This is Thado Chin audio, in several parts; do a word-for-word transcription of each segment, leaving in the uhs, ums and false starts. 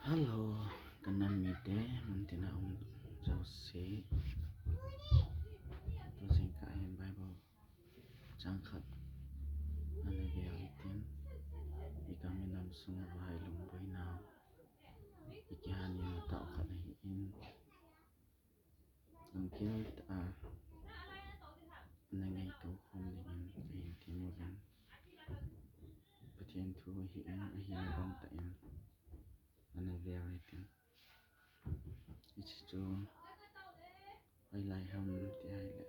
Hello, ka nam mite, muntina um jouse. Tujingkah hin Bible chang khat ana ve u hitin. I gam i nam sunga vailungboina, i kihanin tah khat ahin. Lamkhat a, ana ngaito khom dingin kahin thum uvin. Pathen thu ahin, ahina bang tah in ana ve u hitin. Hiche chu hoilai ham ti ahile,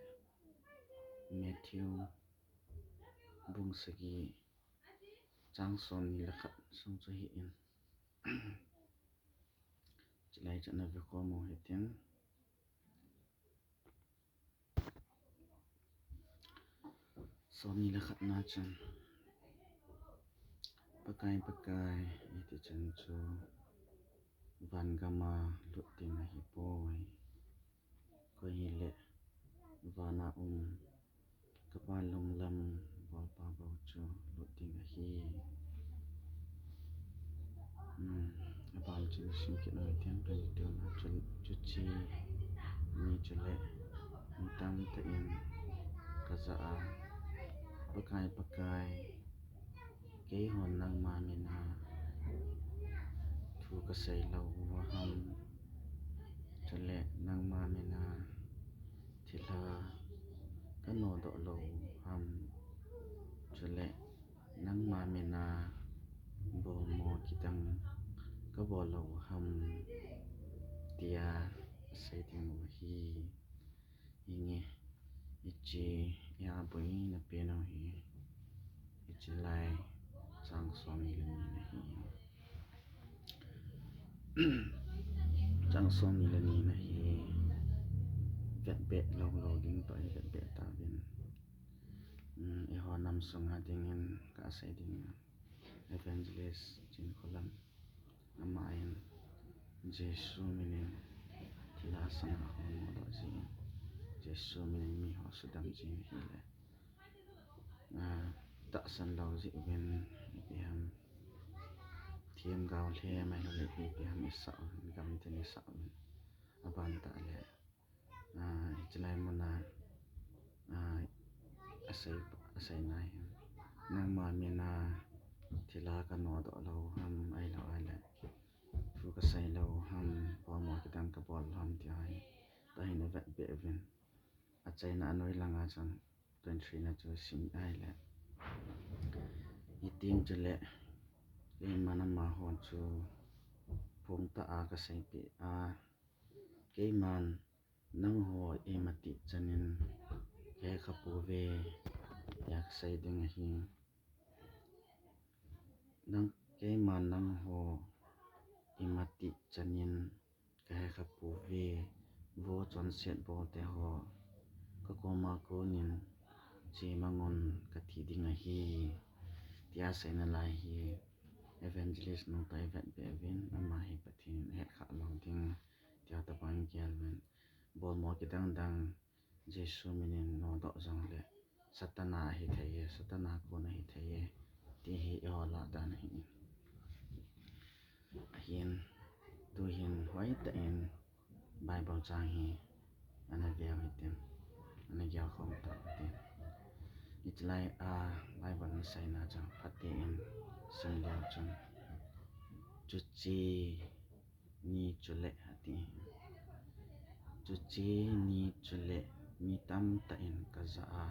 Matthew bung sagi chang somni le khat sung chu ahin. Chulai chu ana ve khom u hitin. Somni le khatna chun, Pakai, Pakai, iti chan chu van gam a lut ding ahipoi. Koi hile vana um ka Pa lunglam bolpa bou chu lut ding ahi. Hmm, aban chu sim kit u hitin, twenty-two na chu, chuche ni chule mi tamtah in ka jah a, Pakai, Pakai, keihon nangma mina thu ka sei lou u ham, chule nangma mina thilha ka nodoh lou u ham, chule nangma mina bolmo kidang ka bol lou u ham, tia asei ding u ahi. Hinge, hiche, i a boina pen u hi, hiche lai chang somni le ni na hi. Chang somni le ni na hi, vetbeh lou lou ding toh i vetbeh tauvin. Um, eiho nam sunga dingin ka sei ding a, Evangelist Chinkholam, ama in Jesu minin thilha sanga ho nodoh jin, Jesu minin mi ho sudam jin ahile, ah, tahsan lou jeh uvin, ipi ham, themgao lhem ahilou le ipi ham isah uvin, gamtin isah uvin, aban tah le, ah, hiche lai muna, ah, asei, asei nai hin, nangma mina thilha ka nodoh lou ham, ahilou le thu ka sei lou ham, bolmo kidang ka bol lou ham, ti ahi. Tah hin avetbeh uvin. Achaina anoi langa chun twenty-three na chu sim ahile, hitin chule, keiman amaho chu phongtah a ka seipeh a, keiman nangho imatih chanin ka hekha pouve, tia ka sei ding ahi. Nang, keiman nangho imatih chanin ka hekha pouve, vo chonset bolte ho ka koma konin che mangun kati ding ahi, tia aseina lai hi. Evangelist nu toh ivetbeh uvin, ama hi Pathen in ahetkhah lou ding, tia tobang gel uvin. Bolmo kidang dang Jesu minin nodoh jongle, Satan a ahithei e, Satan a kon ahithei e, ti hi eiho lah dan ahin. Ahin, tuhin hoitah in Bible chang hi ana veu hitin, ana gelkhom tau hitin. Hiche lai a Bible in aseina chu phaten sim leu chun, chuche ni chule ati. Chuche ni chule mi tamtah in ka jah a,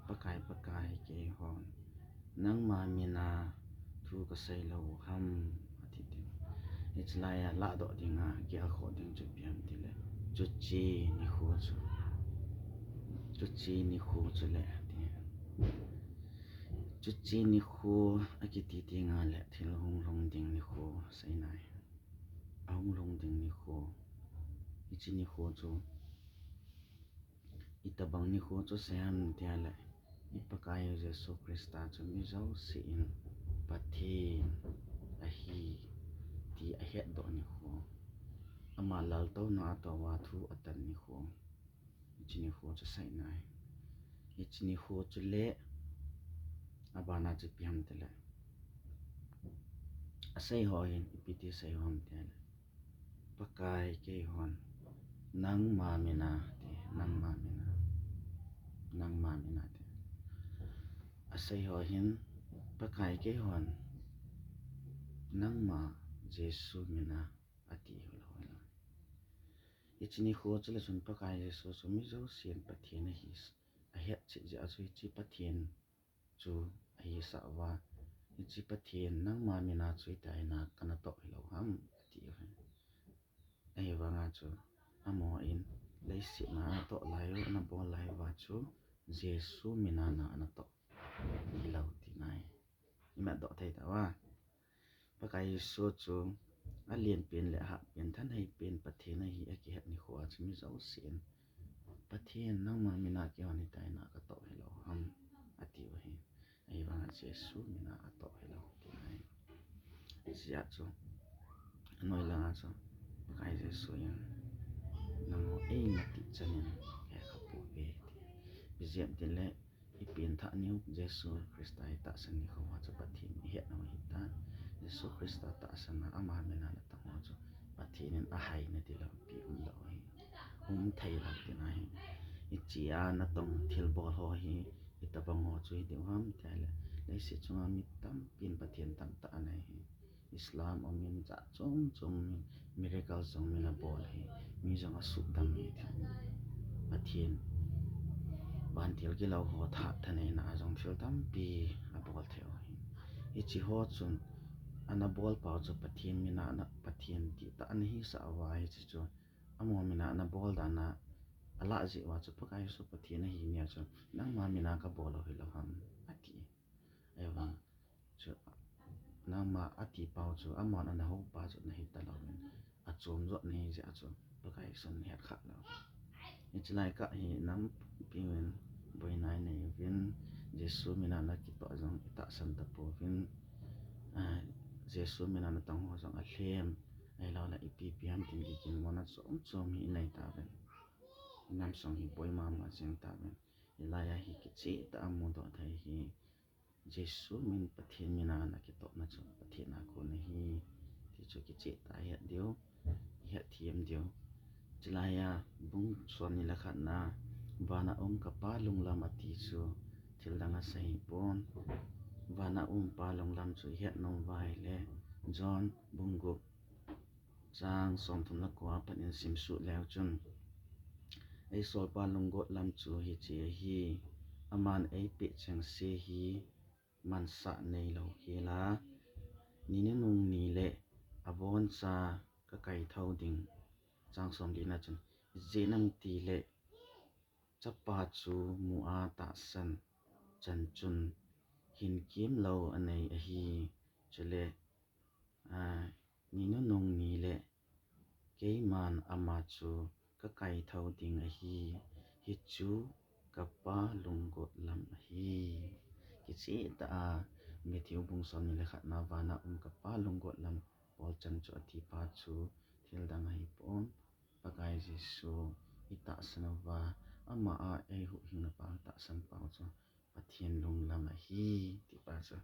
Pakai, Pakai, keihon nangma mina thu ka sei lou u ham, ati tin. Hiche lai a lahdoh dinga gelkhoh ding chu ipi ham tile, chuche nikho chu, chuche nikho chule ati. Chuche nikho akiti tengle thil hung lhung ding nikho seinai. Ahung lhung ding nikho. Hiche nikho chu itobang nikho chu sei ham tile, i Pakaiyu Jesu Christa chu mi jouse in Pathen ahi ti ahetdoh nikho. Ama laltouna a touva thu atan nikho. Hiche nikho chu seinai. Hiche nikho chule abana chu ipi ham tile, Asei ho hin ipi ti sei hom tile, Pakai keihon nangma mina ti, nangma mina, nangma mina ti. Asei ho hin Pakai keihon nangma Jesu mina ati hol hol. Hiche nikho chule chun Pakai Jesu chu mi jousen Pathen ahi, ahet cheh jeh a chu hiche Pathen chu ahi sah uva, hiche Pathen nangma mina chu itina kana toh hilou ham ati uve. Ahivanga chu amaho in leiset a natoh lai u, nabol lai uva chu Jesu mina natoh hilou tina hi imat doh thei tauva. Pakai Jesu chu alen pen le ahah pen, thanhei pen Pathen ahi akihet nikho a chu mi jousen Pathen nangma mina keihon itina katoh hilou ham ati uve. Ahivanga Jesu mina atoh hilou tina hi. Hijeh a chu anoi langa chu Pakai Jesu in nangho eima tihchan in hekha pouve ti. Ipi jeh ham itile ipenthah niu Jesu Christa itahsan nikho a chu Pathen ihet nau ahitan. Jesu Christa tahsan a ama mina natong ho chu Pathen in ahaina ti lampi umlou ahi. Um theilou tina hi. Hiche a natong thilbol ho hi itobang ho chu hidiu ham tile, leiset chunga mi tampin Pathen tamtah anei hi. Islam umin, jat chom chom umin, miracle jong min abol hi, mi jong asuhdam hi ti. Pathen vantil gilou ho tha thaneina a jong thil tampi abol thei u ahi. Hiche ho chun ana bol pau chu Pathen mina, Pathen dihtah ana hisah uva hiche chu amaho mina ana bol dan a alah jeh uva chu Pakai Jesu Pathen ahi nia chu nangma mina kabol u hilou ham ati. Ahivang chu nangma ati pau chu amahon ana houpa chu nahi talouvin, achom jot nahi jeh a chu Pakai Jesun nahet khah lou. Hiche lai kah hi nampi uvin boina inei uvin, Jesu mina nakitoh jong itahsan tapouvin, Jesu mina natong ho jong alhem, ahiloule ipi ipi ham tin kiginmona chom chom hi inei tauvin. Inam sung hi boi mama jeng tauvin. Hilai a hi kicheh tah a mudoh thei hi Jesu min Pathen mina nakitohna chu Pathen a kon ahi ti chu kicheh tah a ihet diu, ihet them diu. Chulai a bung somni le khatna, vana um kapa lunglam ati chu thil dang asei hipon. Vana um pa lunglam chu ihet nom uva ahile John bung gup chang somthum le ko a pat in simsuh leu chun, eisolpa lunggot lam chu hiche ahi, aman eipeh chengse hi mansah neilou hela, ni nunung ni le aboncha kakaithou ding. Chang somlina chun, ijeh inem itile chapa chu mu a tahsan chan chun hin kemlou anei ahi, chule ni nunung ni le keiman ama chu kakaithou ding ahi, hichu kapa lunggot lam ahi. Kicheh tah a Matthew bung somni le khatna, vana um kapa lunggot lam bolchan chu atipa chu thildang ahipon, Pakai Jesu itahsan uva, ama a eihuhhingna pa tahsan pau chu Pathen lunglam ahi tipa chu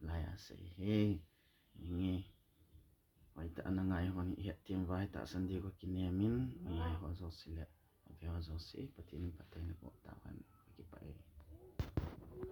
laiya asei hi. Hinge, hoitah a nangai hon ihet them uva, itahsan diu kakinem in, angaiho jouse le aveho jouse Pathen in phatthei naboh tauhen, kakipah e.